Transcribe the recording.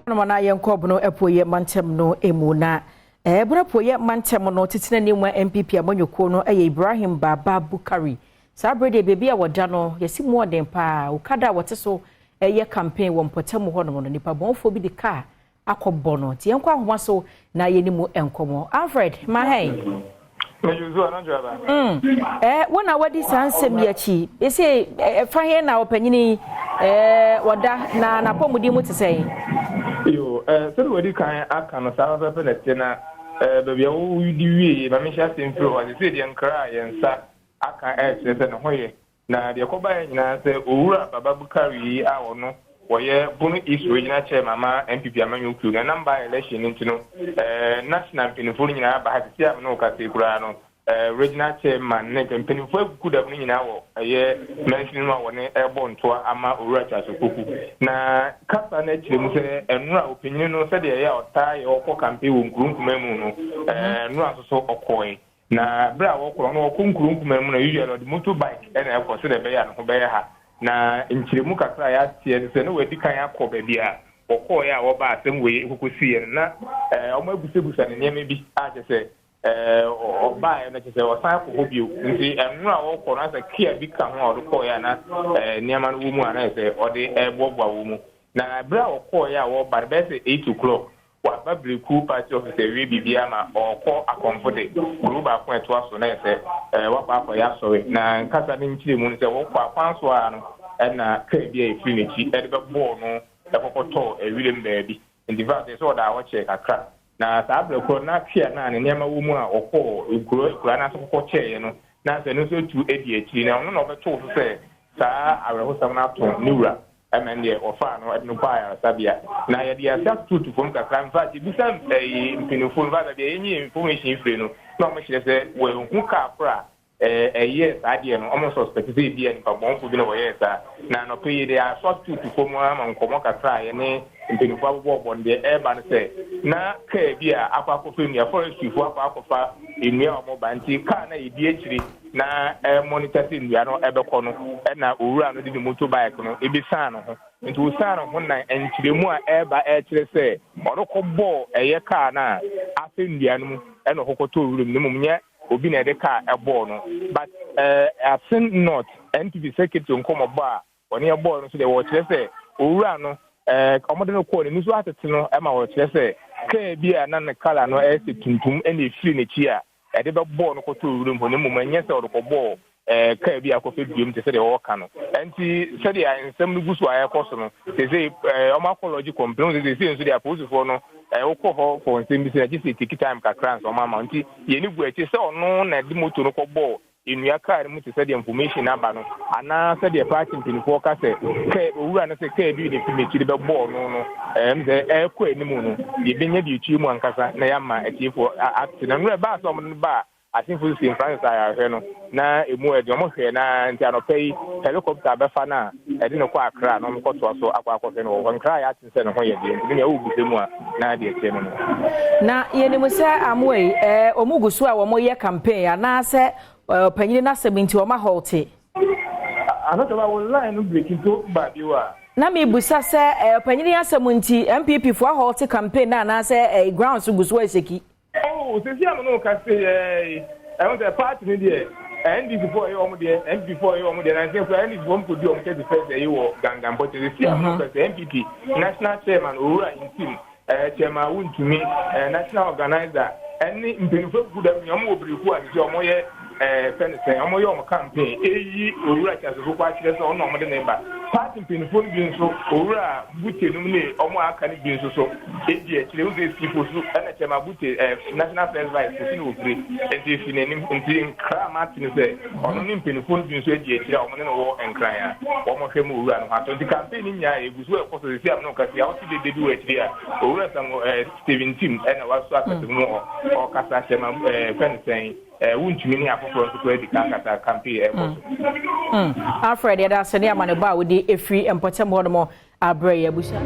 Nom na yɛnkɔ Bono Apueɛ mantam no mu na Bono Apueɛ mantam no titenani mu NPP amanyɔkuo no yɛ Ibrahim Baba Bukari. Saa berɛ deɛ baabi a wɔda no yɛsi mu ɔden paa. Okada a wɔte so yɛ campaign wɔ mpɔtam hɔnom no nipa bɔnfoɔ bi de kaa akɔbɔ no. Nti yɛnkɔ ahoma so na yɛne mu nkɔmmɔ. Alfred, mahɛn. Wo na wadi saa nsɛm yi akyi. Ese ɛfa he na ɔpanyini wɔda na n'apɔmuden mu te sɛn? Yo, sɛdeɛ wadi kan aka no saa pɛpɛpɛ na ɛte na baabi a wodi wie ma menhyɛ ase mfiri hɔ. Sɛ deɛ nkra a yɛn nsa aka ɛkyerɛ sɛ ne ho yɛ. Na deɛ ɛkɔbaeɛ nyinaa sɛ Owura Baba Bukari yi a ɔno wɔyɛ Bono East Regional Chairman ma NPP amanyɔkuo no, ɛnam by election no nti no, national mpanimfoɔ no nyinaa ba ha. Sisi a me ne wo kasa yi koraa no, regional chairman ne mpanimfoɔ agugu dam no nyinaa wɔ ɛyɛ mansini no a wɔne ɛrebɔ ntoa ama Owura Charles Opoku. Na kasa no akyerɛ mu sɛ ɛnora ɔpanyini no, sɛdeɛ ɛyɛ a ɔtaa yɛ ɔkɔ campaign wɔ nkuro nkumaa mu no, ɛnora nso so ɔkɔe. Na berɛ a wɔkɔ no, ɔkɔ nkuro nkumaa mu no, usually ɔde motorbike ɛna ɛkɔ sɛdeɛ ɛbɛyɛ a ne ho bɛyɛ ha. Na nkyerɛmu kakra a yɛateɛ no sɛ na wadi kan akɔ baabi a wɔkɔɔeɛ a wɔba asɛm wei kɔkɔsiiɛ no, na ɔmo abusabusa ne nneɛma bi a kyerɛ sɛ ɔbaeɛ no kyerɛ sɛ ɔsan akɔ hɔ bio. Nti ɛno a wɔkɔ no asɛ kia bi ka ho a ɔde kɔɔeɛ a na nneɛma no wɔ mu a na yɛ sɛ ɔde ɛboaboa wɔ mu. Na berɛ a wɔkɔɔeɛ a wɔba no bɛyɛ sɛ 8 o'clock, waba Bereku party office awie biribiara ma ɔrekɔ Akɔmfo de kuro baako a ɛtoa so na yɛ sɛ wakɔ akɔyɛ asɔre. Na nkasa no nkyerɛ mu no sɛ wɔkɔ akwan so a no ɛna kaa bi a ɛfiri n'akyi ɛde bɛbɔɔ no ɛkɔkɔtɔɔ ɛwirem baabi. Nti fa sɛ ɔda hɔ kyɛɛ kakra na saa berɛ korɔ na twea no a ne nneɛma wɔ mu a ɔkɔɔ nkuro akura no ase kɔkɔ kyɛeɛ no na sɛ no nso atu adi akyiri na ɔno na ɔbɛtoo so sɛ saa awerɛhosɛm no ato ne wura. Ɛmɛ deɛ wɔfaa no ɛde no kɔ ayaresabea na yɛde ase atoto fam kakra. In fact, ebisa ɛyi mpanyinfoɔ no baabi a yɛnyi information firi no na wɔn kyerɛ sɛ wɔnhu kaa koro a ɛyɛ saa deɛ no, wɔn suspect sɛ ebi yɛ nipa bɔnfo bi na wɔyɛɛ saa. Na anɔpɛ yi de aso atoto fam ama nkɔmɔ kakra a yɛne mpanyinfoɔ abobɔ bɔ no deɛ ɛreba no sɛ na kaa bi a akɔ akɔfa nnua, forestryfoɔ akɔ akɔfa nnua a wɔn ba, nti kaa na yɛdi akyire na ɛmonitor sɛ nnua no ɛbɛkɔ no ɛna owura no de ne motorbike no ebi san ne ho. Nti osan ne ho na nkyerɛmu a ɛreba ɛrekyerɛ sɛ ɔno kɔbɔɔ ɛyɛ kaa no a afɛ nnua no mu ɛna ɔkɔkɔtɔ owura mu. Na mmom nyɛ obi na ɛde kaa ɛbɔɔ no, but Assin North NPP secretary nkɔmɔbɔ a ɔne ɛbɔɔ no nso deɛ wɔkyerɛ sɛ owura no ɔmɔde no kɔɔ n'ani so atete no ɛma wɔkyerɛ sɛ kaa bi a na ne colour no ɛyɛ sɛ tuntum ɛna efiri n'akyi a ɛde bɛbɔɔ no kɔtɔ owura mu hɔ. Na mmom ɛnyɛ sɛ ɔde kɔbɔɔ kaa bi akɔfɛ duam te sɛdeɛ wɔwɔka no. Nti sɛdeɛ nsɛm no gu so a ɛkɔ so no sese ɔmo akɔ lodge complain sɛ sese nso deɛ apolisifoɔ no wokɔ hɔ for nsɛm bi sɛ agye sɛ take time kakra nso ɔmo ama. Nti yɛni gu akyi sɛ ɔno na ɛde moto no kɔbɔɔ nnua kaa no mu te sɛdeɛ information aba no anaa sɛdeɛ party mpanimfoɔ ka sɛ kaa owura no sɛ kaa bi na fi n'akyiri bɛbɔɔ no sɛ ɛrekɔ anim no, yɛbɛnya deɛ ekyir mu ankasa na yɛama atiefoɔ ate. Na nnura baa sɛ ɔmo no baa Asenfo St Francis ayarehwɛ no na emu ɛdi ɔmo hwɛ na nti anɔpɛ yi helicopter bɛfa no a ɛde no kɔ Akra na ɔmo kɔtoa so akɔ akɔhwɛ no wɔ hɔ. Nkra a yɛate sɛ ne ho yɛ deɛ nti ne ɛwɔ busa mu a na deɛ kyerɛ no. Na yɛnim sɛ amoa yi ɔmo gu so a wɔn yɛ campaign anaasɛ ɔpanyin n'asɛm nti wɔn ahɔlte? Anɔtɔba wɔ line no break nti ba bi wa. Na mebusa sɛ ɔpanyin asɛm nti NPP fo ahɔlte campaign na anaasɛ ground so gu so ahyɛki? Oh, sisi a mo ka se ɛho sɛ party ni deɛ NDC fo ɛyɛ wɔn deɛ, NPP fo ɛyɛ wɔn deɛ, na nsɛm kura NDC fo nkodi wɔn 31st ɛyi wɔ gangan pɔtɛ. Sisi a mo ka sɛ NPP national chairman Owura Ntim, Chairman Wuntumi, national organizer ɛne mpanyinfoɔ egu dɛm nyɛ wɔn wɔ Biriku a sisi wɔn yɛ fɛn sɛn wɔn yɛ wɔn campaign eyi Owura Charles Koko akyerɛ sɛ ɔno na wɔn de ne ba. Party mpanyinfoɔ no bi nso, Owura Bute nom ne wɔn a aka no bi nso so edi akyire wosɛ sifo so ɛna Chairman Bute, national first vice kosi na ofiri nti efi n'anim. Nti nkra a mate no sɛ ɔno ne mpanyinfoɔ no bi nso adi akyire a wɔn ne no wɔ Nkran a wɔn hwɛ mu owura no ho atɔ. Nti campaign no nyinaa egu so ɛkɔ so. Sisi a mo kasi a wɔte dede bi wɔ akyire a Owura Sam Stephen Tim ɛna waso akasa mu hɔ ɔkasa Chairman fɛn sɛn Wuntumi ne afoforɔ nso kɔ adi kan kasa campaign ɛkɔ so. Alfred, yɛda ase ne amanebɔ a wode ɛfiri mpɔtam hɔ nom abrɛ yɛ abusua.